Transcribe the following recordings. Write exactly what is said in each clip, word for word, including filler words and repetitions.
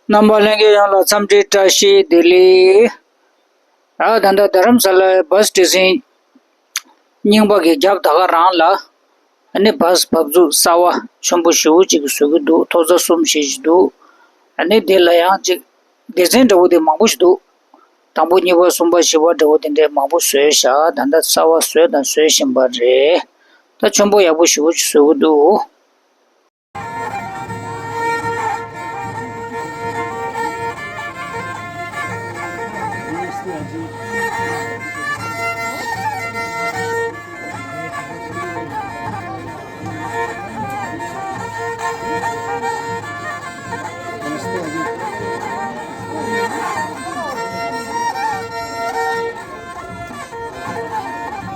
རྣམ་པ་ལྷན་རྒྱས་ཡོངས་ལ་འཚམས་འདྲི་བཀྲ་ཤིས་བདེ་ལེགས། ཨ་ད་ལྟ་རྡ་རམ་ས་ལའི་བཱས་སི་ཊི་སི་ཨེན་རྙིང་པ་གི་རྒྱབ་ད་ག་རང་ལ། ཨ་ནི་བཱས་སི་བབས་ཚུགས་གསར་བ་ཆེན་པོ་ཞེ་པོ་ཅིག་བཟོ་གི་འདུག་ཐོག་ཚད་གསུམ་བཞི་ཞིག་འདུག་ཨ་ནི་དེ་ལ་ཡང་ཅིག་སྡེ་ཚན་འདྲ་བོ་དེ་མང་པོ་ཞིག་འདུག་དང་པོ་གཉིས་པ་གསུམ་པ་བཞི་པ་འདྲ་བོ་དེ་འདྲས་མང་པོ་བཟོས་ཤག་ད་ལྟ་གསར་བ་བཟོས་དང་བཟོ་བཞིན་པ་རེད། ད་ཆེན་པོ་ཡག་པོ་ཞེ་པོ་ཅིག་བཟོ་གི་འདུག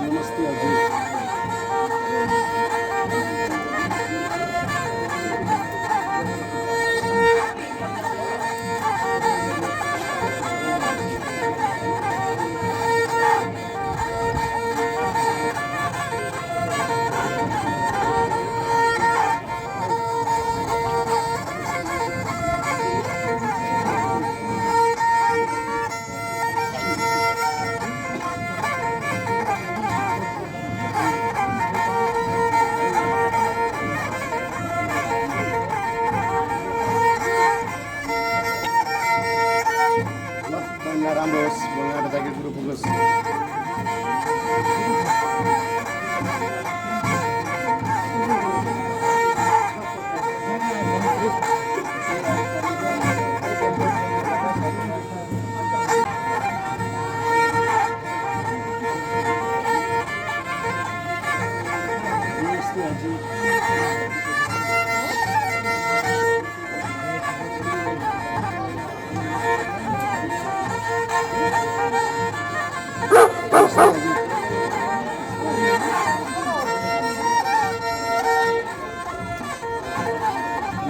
नमस्ते अजय। ल, नराम्रो होस्, भोलिनाथ दाइको गुरु पुगोस्।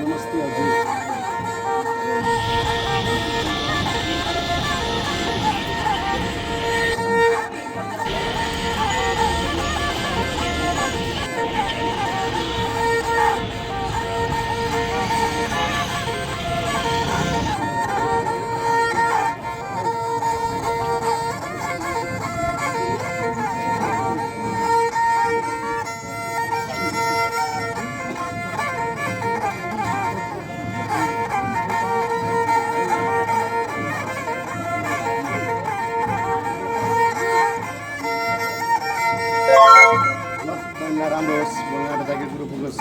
नमस्ते अजय। ल, नराम्रो होस्, भोलिनाथ दाइको गुरु पुगोस्।